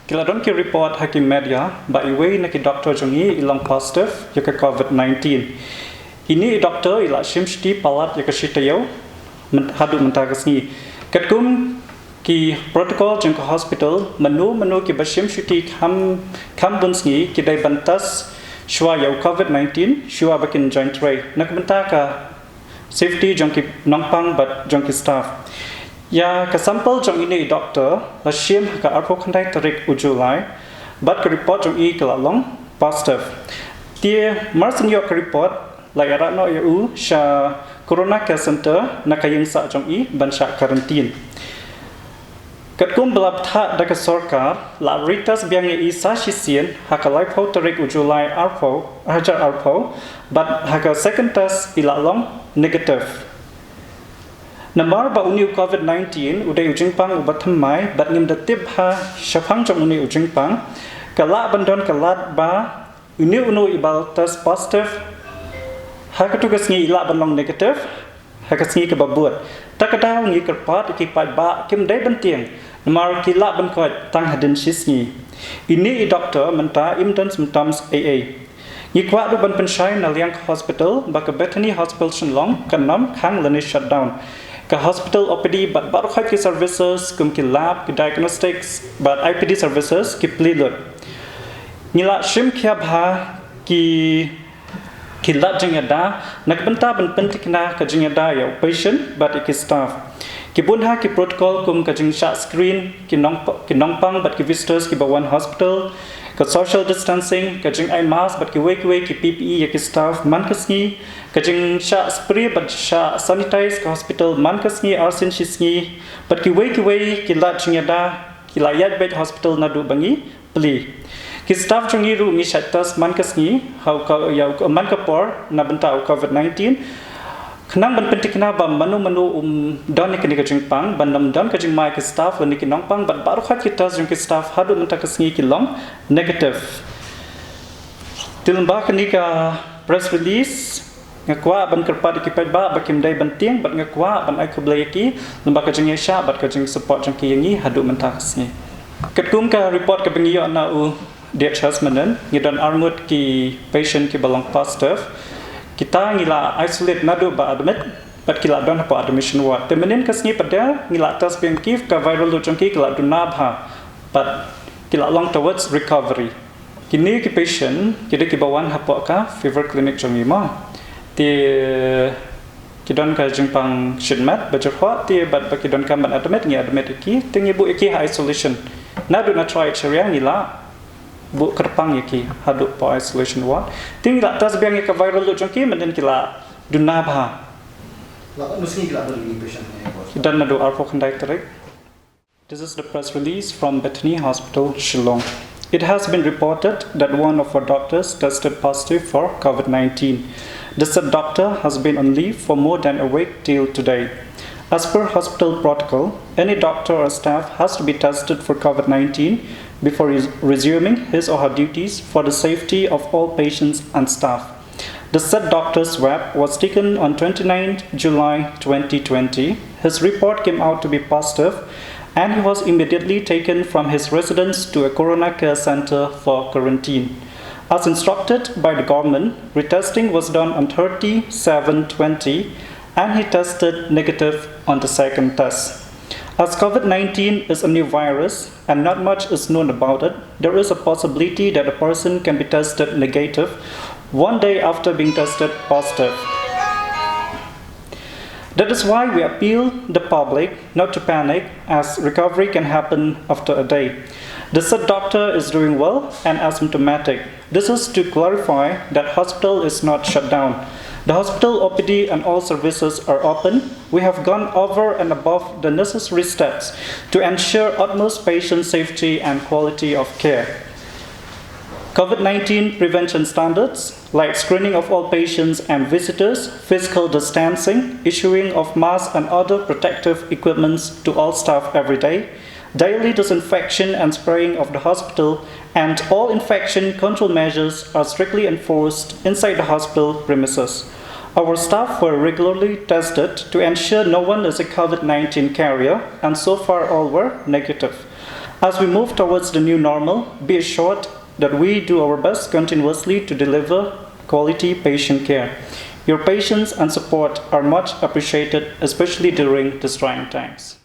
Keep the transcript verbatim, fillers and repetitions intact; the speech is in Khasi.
Ki la don ki report ha ki media ba iwei na ki doktor jong ngi i long positive ïa ka COVID nineteen. Ine i doktor i la shim shuti palat ïa ka shi taïew haduh mynta ka sngi. Katkum ki protocol jong ka hospital, mano mano kiba shim shuti kham bun sngi ki dei ban test shuwa ïa u COVID nineteen shuwa ba kin join trei na ka bynta ka safety jong ki nongpang bad jong ki staff. Ïa ka sample jong ine i doktor la shim ha ka arphew khyndai tarik u July bad ka report jong i ka la long positive. Te mar shu ïoh ka report la ïarah noh ïa u sha Corona Care Center na ka ïing sah jong i ban shah quarantine. Katkum ba la bthah da ka sorkar, la retest biang ïa i sa shisien ha ka laiphew tarik u July arphew, hajar arphew, bad ha ka second test i la long negative. Namar ba une u COVID nineteen u dei u jingpang uba thymmai bad ngim da tip ha shaphang jong une u jingpang, ka lah ban don ka lad ba une uno iba test positive ha katu ka sngi i lah ban long negative ha ka sngi kaba bud. Ta ka daw ngi kyrpad ïa ki paidbah kim dei ban tieng namar ki lah ban koit tang hadien shi sngi. Ine i doktor mynta im don symptoms ei ei. Ngi kwah ruh ban pynshai na liang ka hospital ba ka Bethany Hospital Shillong kan nym khang lane shutdown. Ka hospital O P D bad baroh ki services kum ki lab, ki diagnostics bad I P D services ki plie lut. Ngi la shim khia bha ki ki lad jingïada na ka bynta ban pyntikna ka jingïada ïa u patient bad ïa ki staff. Ki bun ha ki protocol kum ka jingshah screen ki nong ki nongpang bad ki visitors kiba wan hospital, ka social distancing, ka jingai mask bad kiwei kiwei ki P P E ïa ki staff man ka sngi, ka jingshah spray bad shah sanitize ka hospital man ka sngi arsien shi sngi bad kiwei kiwei ki lad jingïada ki la ïaid beit hospital naduh ba ngi plie. Ki staff jong ngi ruh ngi shait test man ka sngi ha u ka ïa u man ka por na bynta u COVID nineteen. Khnang ban pyntikna ba mano mano um don ïa kane ka jingpang ban nym don ka jingma ïa ki staff lane ki nongpang bad baroh ki test jong ki staff haduh mynta ka sngi ki long negative. Te lyngba kane ka press release nga kwah ban kyrpad ïa ki paidbah ba kim dei ban tieng bad nga kwah ban ai khublei ïa ki lyngba ka jingïaishah bad ka jingsupport jong ki ïa ngi haduh mynta ka sngi. Katkum ka report kaba ngi ïoh na u D H S mynnin, ngi don arngut ki patient kiba long positive. Kita ngi la isolate naduh ba admit bad ki la don hapoh admission ward. Te mynnin ka sngi pat de ngi la test biang ki, ka viral load jong ki ka la duna bha bad ki la long towards recovery. Kine ki patient ki dei kiba wan hapoh ka fever clinic jong ngi mo. Te ki don ka jingpang shimet ba jyrhoh, te bad ba ki donkam ban admit ngi admit ïa ki, te ngi buh ïa ki ha isolation. Naduh na Trai Ïaid Shariah ngi la buh kyrpang ïa ki haduh hapoh isolation ward. Te ngi la test biang ïa ka viral load jong ki mynnin ki la duna bha. La katno sngi ki la don ïa ki patient ne? Ki don naduh arphew khyndai tarik. This is the press release from Bethany Hospital, Shillong. It has been reported that one of our doctors tested positive for COVID nineteen. The said doctor has been on leave for more than a week till today. As per hospital protocol, any doctor or staff has to be tested for COVID nineteen before res- resuming his or her duties for the safety of all patients and staff. The said doctor's swab was taken on twenty-ninth July twenty twenty. His report came out to be positive, and he was immediately taken from his residence to a Corona Care Center for quarantine. As instructed by the government, retesting was done on thirty seven twenty, and he tested negative on the second test. As COVID nineteen is a new virus and not much is known about it, there is a possibility that a person can be tested negative one day after being tested positive. That is why we appeal the public not to panic, as recovery can happen after a day. The said doctor is doing well and asymptomatic. This is to clarify that hospital is not shut down. The hospital O P D and all services are open. We have gone over and above the necessary steps to ensure utmost patient safety and quality of care. COVID nineteen prevention standards, like screening of all patients and visitors, physical distancing, issuing of masks and other protective equipments to all staff every day, daily disinfection and spraying of the hospital, and all infection control measures are strictly enforced inside the hospital premises. Our staff were regularly tested to ensure no one is a COVID nineteen carrier, and so far all were negative. As we move towards the new normal, be assured that we do our best continuously to deliver quality patient care. Your patience and support are much appreciated, especially during these trying times.